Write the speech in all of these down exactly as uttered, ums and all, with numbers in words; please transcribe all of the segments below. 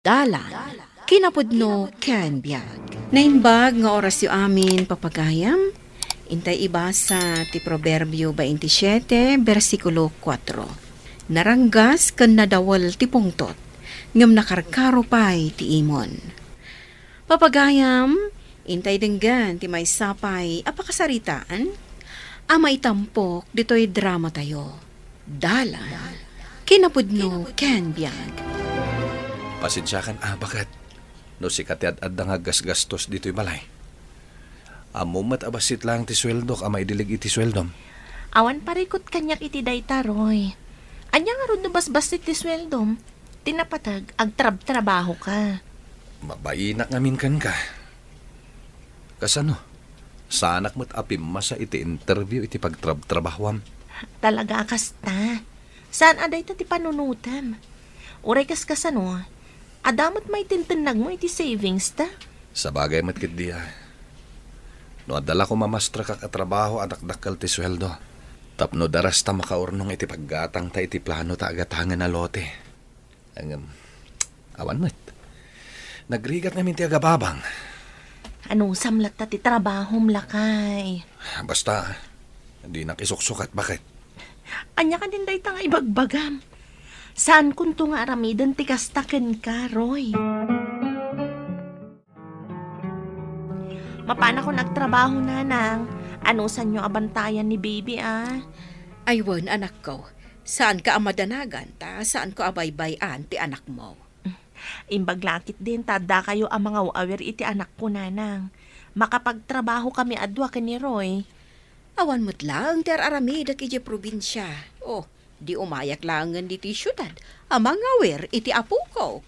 Dalan, kinapudno ken biag. Naimbag nga orasyo amin, papagayam. Intay ibasa ti Proverbio twenty-seven, bersikulo kuatro. Naranggas ken nadawel ti pungtot, ngem nakarkaro pay ti imon. Papagayam, intay denggen ti maysa pay a pakasaritaan a maitampok ditoy dramatayo. Dalan, kinapudno ken biag. Pasensiakan a, baket. No sika ti ad-adda nga aggasgastos ditoy balay. Ammom met a bassit laeng ti sueldok a maidilig iti sueldom. Awan parikut kaniak iti dayta, Roy. Ania ngarud no basbassit ti sueldom? Ti napateg, agtrabtrabahoka. Mabainak ngamin kenka. Kasano? Saanak met a pimmasa iti interview iti pagtrabtrabahoam. Talaga a kasta. Saan a dayta ti panunotem? Uray kas kasano, adda met maitintennagmo iti savings ta? Sabagay met ketdi a. No adda la koma mastrekak a trabaho a dakdakkel ti sueldo, tapno darasta makaurnong iti paggatangta iti plano ta agatangen a lote. Ngem, awan met. Nagrigat ngamin ti agababang. Anusam latta ti trabahom, lakay? Basta, dinak isuksukat, baket. Ania kadin dayta nga ibagbagam? Saankonto nga aramiden ti kasta kenka, Roy. Mapanakon agtrabaho, nanang. Anusanyo a bantayan ni baby, a? Ay wen, anakko. Saanka a madanagan, ta saanko a baybay-an ti anakmo. Imbag la ketdin ta addakayo a mangaw-awir iti anakko, nanang. Makapagtrabaho kami a dua ken ni Roy. Awan met laeng ti ar-aramidek idiay probinsia. Oh, di umayak laengen ditoy siudad a mangawir iti apokok.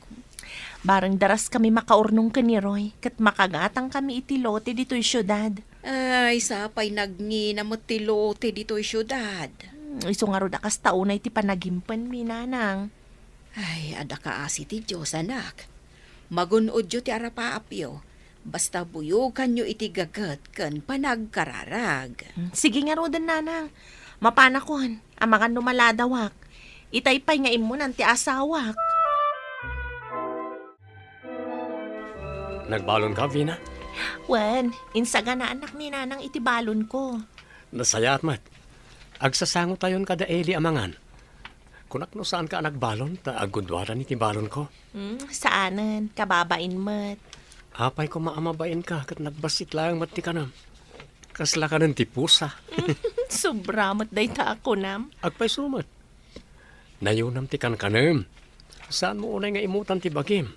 Bareng daras kami makaurnong ken ni Roy, ket makagatang kami iti lote ditoy siudad. Ay, sapay nagngina met ti lote ditoy siudad. Hmm, isu ngarud a kasta unay ti panagimpenmi, nanang. Ay, adda kaasi ti Dios, anak. Magun-odyo ti arapaapyo, basta buyoganyo iti gaget ken panagkararag. Hmm, sige ngaruden, nanang. Mapanakon, amangan no maladawak. Itay pay nga immunan ti asawak. Nagbalonka, Vina? Wen, insaganaanak ni nanang iti balonko. Nasayaat met. Agsasangotayon kada Eli amangan. Kunak no saanka a nagbalon, ta agguduadan iti balonko. Hmm, saanen, kababain met. Apay koma a mabainka ket nagbassit laeng met ti kanam. Kasla kanen ti pusa. Sobra met dayta a kunam. Agpayso met. Nayunam ti kankanem. Saanmo unay nga imutan ti bagim.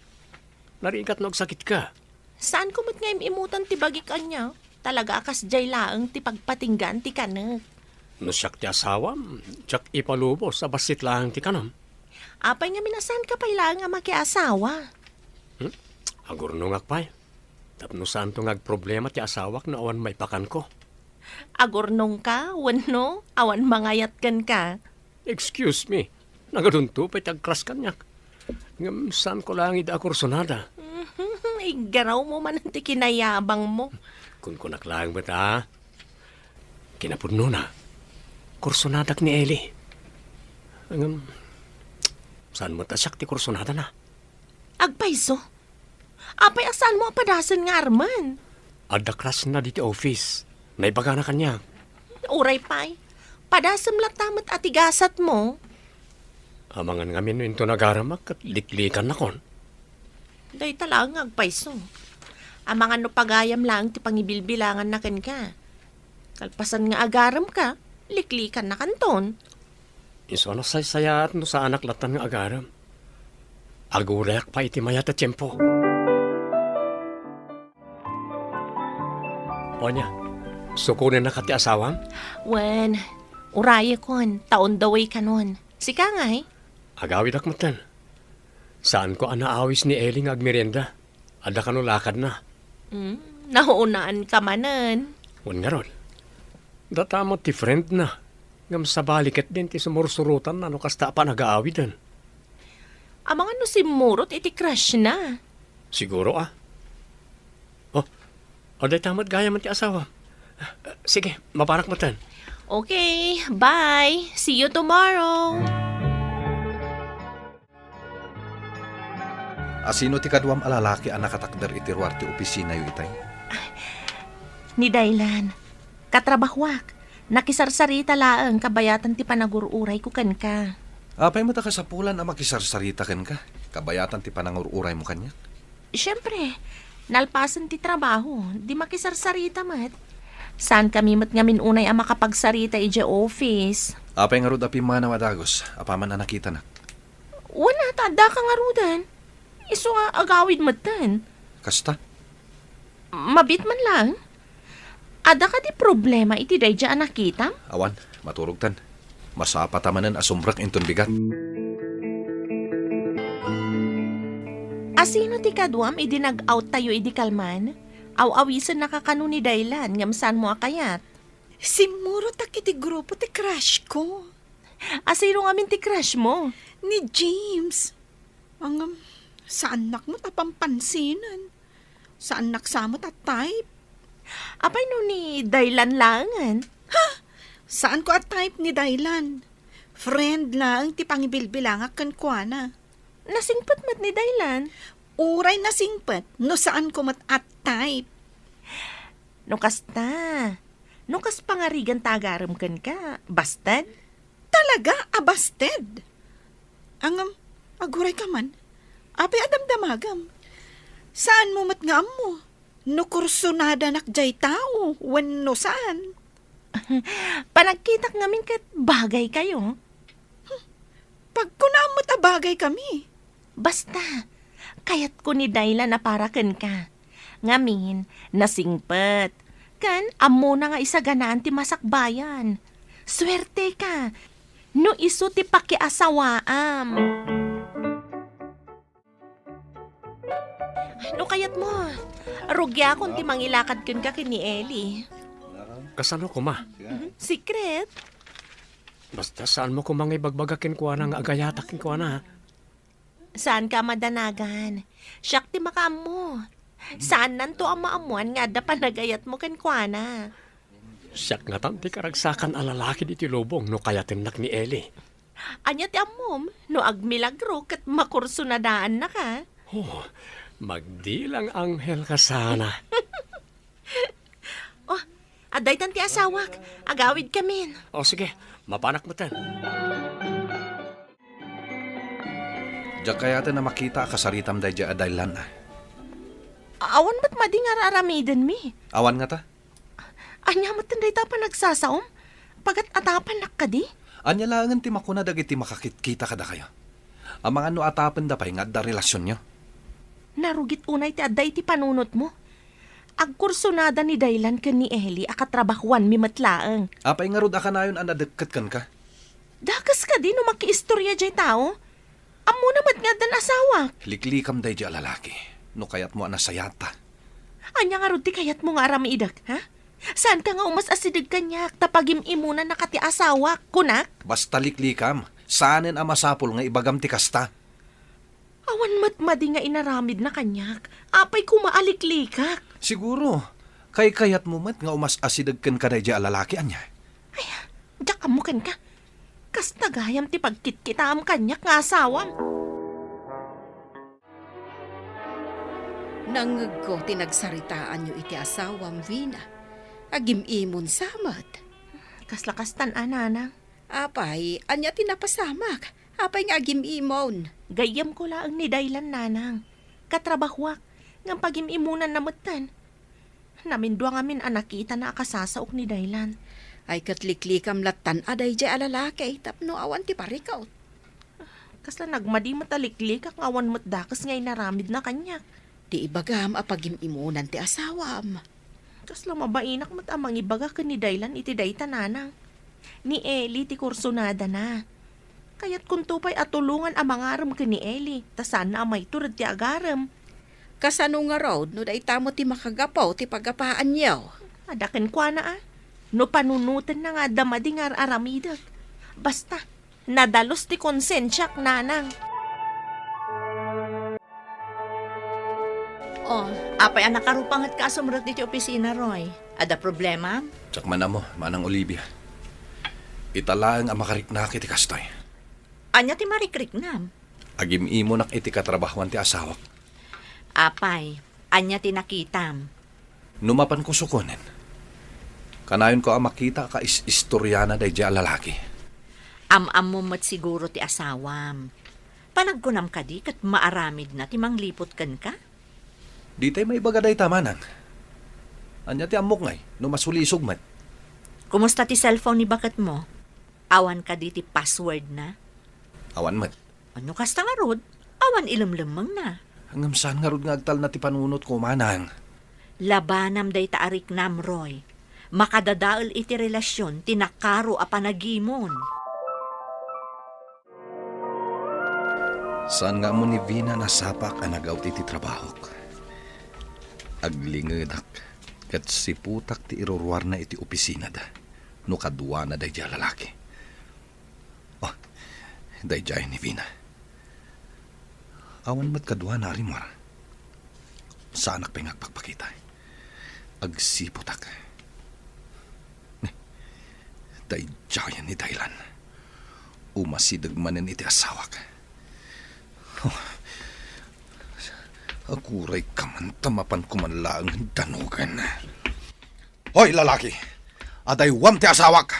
Narigat no agsakitka. Saanko met nga im-imutan ti bagik ania? Talaga a kasdiay laeng ti pagpatinggaan ti kanek. No siak ti asawam, diak ipalubos a bassit laeng ti kanam. Apay ngamin a saanka pay laeng a makiasawa? Hmm? Agurnongak pay. Tapno saanto nga agproblema ti asawak no awan maipakanko. Agurnongka wenno awan mangayat kenka? Excuse me. Nagadunto pay ti agkras kaniak. Ngem saanko laeng idi a kursunada. Iggarawmo manen ti kinayabangmo. Kunkunak laeng met a. Kinapudnona, kursunadak ni Eli. Ngem, saan met a siak ti kursunadana? Agpayso? Apay a saanmo a padasen nga armen? Adda class-na ditoy office. Naibagana kaniak. Uray pay. Padasem latta met a ti gasatmo. Amangan ngamin no inton agaramak ket liklikannakon. Dayta laeng nga agpayso. Amangan no pagayam laeng ti pangibilbilanganna kenka. Kalpasan nga agaremka, liklikannakanton. Isu a nasaysayaat no saanak lattan nga agarem. Agurayak pay iti mayat a tiempo. O ania, sukonennaka ti asawam? Wen, urayekon, ta on the way kanon. Sika ngay? Agawidak metten. Saanko a naawis ni Eli nga agmerienda. Adda kano lakadna. Hmm, naunaanka manen. Wen ngarud. Data met ti friendna. Ngem sabali ketdin ti sumursurotanna no kasta a panagaawiden. Amangan no simmurot iti crush-na. Siguro a. Oh, o dayta met gayam ti asawa. Sige, maparak metten. Okay, bye. See you tomorrow. A sino ti kaduam a lalaki a nakatakder iti ruar ti opisinayo itay? Ni Daylan. Katrabahuak. Nakisarsarita laeng kabayatan ti panagur-urayko kenka. Apay met a kasapulan a makisarsarita kenka kabayatan ti panangur-uraymo kaniak? Siempre, nalpasen ti trabaho, di makisarsarita met. Saan kami met ngamin unay a makapagsarita idiay office. Apay ngarud a pimmanaw a dagus, apaman a nakitanak? Wen, ta adda ka ngaruden. Isu a agawid metten. Kasta? Mabiit man lang. Adda kadi problema iti daydiay a nakitam? Awan, maturogtan. Masapata manen a sumrek inton bigat. Asino ti kaduam idi nag-out tayo idi kalman? Aw-awisen nakakano ni Daylan ngem saanmo a kayat? Simmurotak iti grupo ti crush ko. Asino ngamin ti crush mo? Ni James. Ngem, saannak met a pampansinen. Saannak sa met a type. Apay no ni Daylan laengen? Ha? Saanko a type ni Daylan. Friend laeng ti pangibilbilangak kenkuana. Nasingpet met ni Daylan. Uray nasingpet no saanko met a type. No kasta, no kas pangarigan ta agarem kenka, basted? Talaga a basted? Ngem, aguray ka man. Apay a damdamagam? Saanmo met nga ammo no kursonadanak diay tao wenno saan? Panagkitak ngamin ket bagay kayo. Pagkunaam met a bagay kami. Basta, kayatko ni Daylan a para kenka. Ngamin, nasingpet. Ken ammona nga isaganaan ti masakbayan. Suerteka no isu ti pakiasawaam. No kayatmo, rugiakon ti mangilakad kenka ken ni Eli. Kasano koma? Secret. Basta saanmo koma nga ibagbaga kenkuana nga agayatak kenkuana, ha? Saanka a madanagan. Siak ti makaammo. Saannanto a maammoan nga adda panagayatmo kenkuana. Siak ngatan ti karagsakan a lalaki ditoy lubong no kayatennak ni Eli. Ania ti ammom no agmilagro ket makursonadaannaka? Oh, magdilang anghel ka sana. Oh, adda itan ti asawak. Agawidkamin. Oh, sige. Mapanak metten. Diak kayaten a makita a kasaritam daydiay a Daylan, a. Awan met madi nga ar-aramidenmi. Awan ngata? Ania metten dayta a panagsasaom? Pagat-atapannak kadi? Ania laengen ti makuna dagiti makakitkita kadakayo? Amangan no atapenda pay nga adda relasionyo? Narugit unay ti adda iti panunotmo. Agkursonada ni Daylan ken ni Eli a katrabahuanmi met laeng. Apay ngarud a kanayon a nadekket kenka? Dakes kadi no makiistoria diay tao? Ammona met nga addan asawak. Liklikam daydiay a lalaki, no kayatmo a nasayata. Ania ngarud ti kayatmo nga aramidek, ha? Saanka nga umas-asideg kaniak ta pagim-imonannaka ti asawak, kunak? Basta liklikam, saanen a masapul nga ibagam ti kasta. Awan met madi nga inaramidna kaniak. Apay koma a liklikak? Siguro, kaykayatmo met nga umas-asideg kenka daydiay a lalaki, ania? Ay, diak ammo kenka. Kasta gayam ti pagkitkitaam kaniak nga asawam. Nangngegko ti nagsaritaanyo iti asawam, Vina. Agim-imon sa met. Kasla kastan a, nanang. Apay, ania ti napasamak? Apay nga agim-imon? Gayyemko laeng ni Daylan, nanang. Katrabahuak, ngem pagim-imonanna metten. Namindua ngamin a nakitana a kasasaok ni Daylan. Ay, ket liklikam lattan a daydiay a lalaki tapno awan ti parikut. Kasla nagmadi met a liklikak nga awan met dakes nga inaramidna kaniak. Ti ibagam a pagim-imonan ti asawam. Kasla mabainak met a mangibaga ken ni Daylan iti dayta, nanang. Ni Eli ti kursonadana. Kayatkonto pay a tulongan a mangarem ken ni Eli, ta saanna a maitured ti agarem. Kasano ngarud no dayta met ti makagapu ti pagapaanyo? Adda kenkuana a. No panunotenna nga adda madi nga ar-aramidek. Basta, nadalus ti konsensiak, nanang. Oh, apay a nakarupangetka a sumrek ditoy opisina, Roy? Adda problema? Diak man ammo, Manang Olivia. Ita laeng a makariknak iti kastoy. Ania ti marikriknam? Agim-imonak iti katrabahuan ti asawak. Apay, ania ti nakitam? No mapan kusukonen, kanayonko a makita a kais-istoriana daydiay a lalaki. Am-ammo met siguro ti asawam. Panagkunam kadi ket maaramidna ti mangliput kenka? Ditay maibaga dayta, manang. Ania ti ammok ngay no masulisog met? Kumusta ti cellphone ni baketmo? Awan kadi ti passwordna? Awan met. Ania kasta ngarud? Awan ilemlemmengna. Ngem saan ngarud nga agtalna ti panunotko, manang. Labanam dayta a riknam, Roy. Makadadael iti relasyon ti nakaro a panagimon. Saan nga ammo ni Vina nasapaak a nagawid iti trabahok. Aglingedak ket siputak ti iruruarna iti opisinada no kaduana daydiay a lalaki. Oh, daydiay ni Vina. Awan met kaduana a rimmuar. Saanak pay nga agpakpakita. Agsiputak. Daydiayen ni Daylan. Umasideg manen iti asawak. Oh, agurayka man ta mapanko man laeng danogen. Hoy, lalaki! Adaywam ti asawak!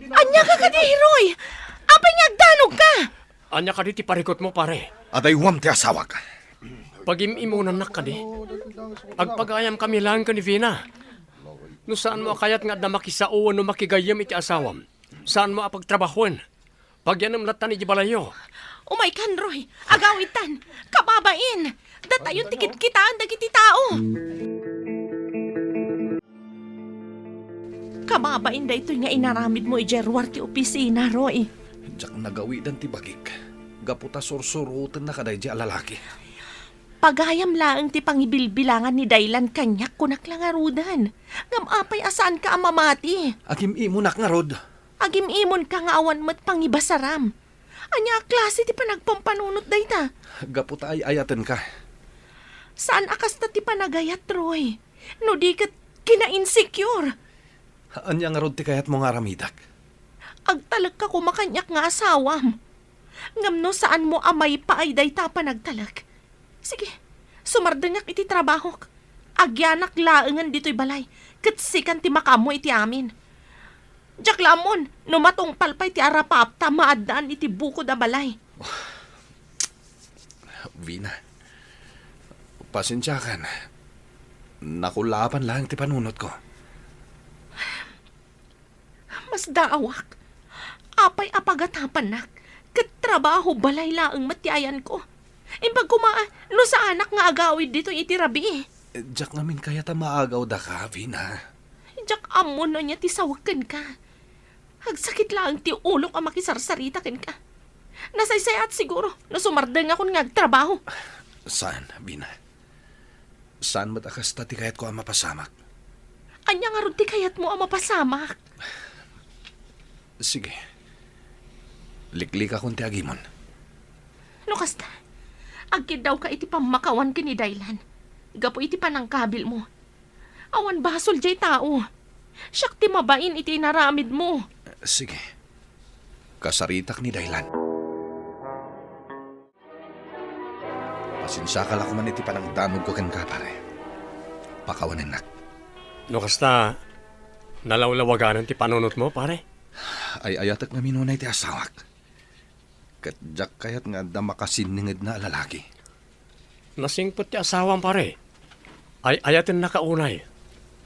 Ania ka kadi, Roy? Apay nga agdanogka? Ania kadi ti parikutmo, pare? Adaywam ti asawak. Pagim-imunannak kadi. Agpagayamkami laeng ken ni Vina. No saanmo a kayat nga adda makisao wenno makigayyem iti asawam, saanmo a pagtrabahoen. Pagyanem lattan iti balayyo. Umaykan, Roy. Agawidtan. Kababain. Datayon ti kitkitaan dagiti tao. Kababain daytoy nga inaramidmo idiay ruar ti opisina, Roy. Diak nagawidan ti bagik. Gapu ta sursurotenna kadaydiay a lalaki. Pagayam laeng ti pangibilbilangan ni Daylan kaniak, kunak la ngaruden. Ngem apay a saanka a mamati? Agim-imunak ngarud. Agim-imonka nga awan met pangibasaram. Ania a klase ti panagpampanunot dayta? Gapu ta ay-ayatenka. Saan a kasta ti panagayat, Roy. No di ket kina-insecure. Ania ngarud ti kayatmo nga aramidek? Agtalekka koma kaniak nga asawam. Ngem no saanmo a maipaay dayta a panagtalek, sige, sumardengak iti trabahok. Agyanak laengen ditoy balay, ket sikan ti makaammo iti amin. Diak la ammon no matungpal pay ti arapapta a maaddaan iti bukod a balay. Vina, pasensiakan. Nakulaapan laeng ti panunotko. Masdaawak. Apay a pagatapannak, ket trabaho balay laeng met ti ayanko. Imbag koma, no saanak nga agawid ditoy iti rabii. Diak ngamin kayat a maagaw daka, Vina. Diak ammo no ania ti sawek kenka. Agsakit laeng ti ulok a makisarsarita kenka. Nasaysayaat siguro no sumardengakon nga agtrabaho. Saan, Vina. Saan met a kasta ti kayatko a mapasamak. Ania ngarud ti kayatmo a mapasamak? Sige. Liklikakon ti agimon. No kasta, agkiddawka iti pammakawan ken ni Daylan gapu iti panangkabilmo. Awan basol diay tao. Siak ti mabain iti inaramidmo. Sige. Kasaritak ni Daylan. Pasensiaka la koman iti panangdanogko kenka, pare. Pakawanennak. No kasta, nalawlawaganan ti panunotmo, pare? Ay-ayatek ngamin unay ti asawak. Ket diak kayat nga adda makasinningedna a lalaki. Nasingpet ti asawam, pare. Ay-ayatennaka unay.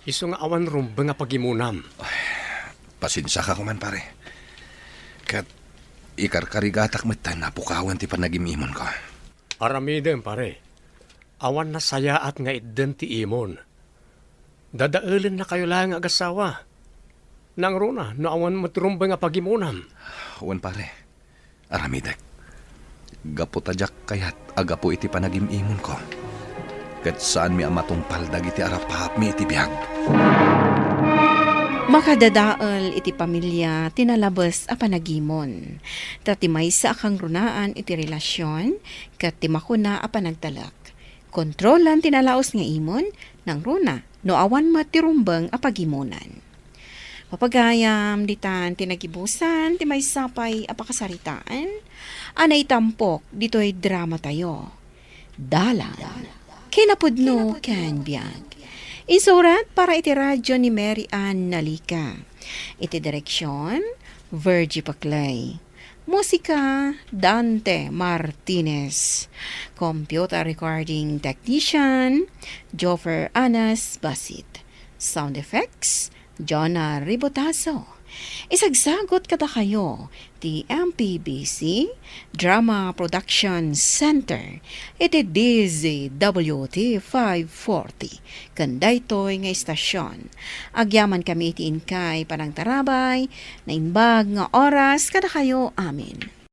Isu nga awan rumbeng a pagimonam. Ay, pasensiaka koman, pare. Ket ikarkarigatak met ta napukawen ti panagim-imonko. Aramidem, pare. Awan nasayaat nga itden ti imon. Dadaelennakayo laeng nga agasawa. Nangruna no awan met rumbeng a pagimonam. Wen, pare. Aramidek. Gapu ta diak kayat a gapu iti panagim-imonko, ket saanmi a matungpal dagiti arapapmi iti biag. Makadadael iti pamilia ti nalabes a panagimon. Ta ti maysa a kangrunaan iti relasion ket ti makuna a panagtalek. Kontrolan ti nalaus nga imon, nangruna no awan met ti rumbeng a pagimonan. Papagayam, ditan ti nagibusan ti maysa pay a pakasaritaan. a naitampok ditoy dramatayo. Dalan, kinapudno ken biag. Insurat para iti radyo ni Mary Ann Nalica. Iti direksyon, Virgie Paclay. Musika, Dante Martinez. Computer recording technician, Joffer Anas Basit. Sound effects, Jonah Ribotazo. Isagsagut kadakayo ti M P B C Drama Production Center iti D Z W T five forty ken daytoy nga istasyon. Agyamankami iti inkay panangtarabay, naimbag nga oras kadakayo amin.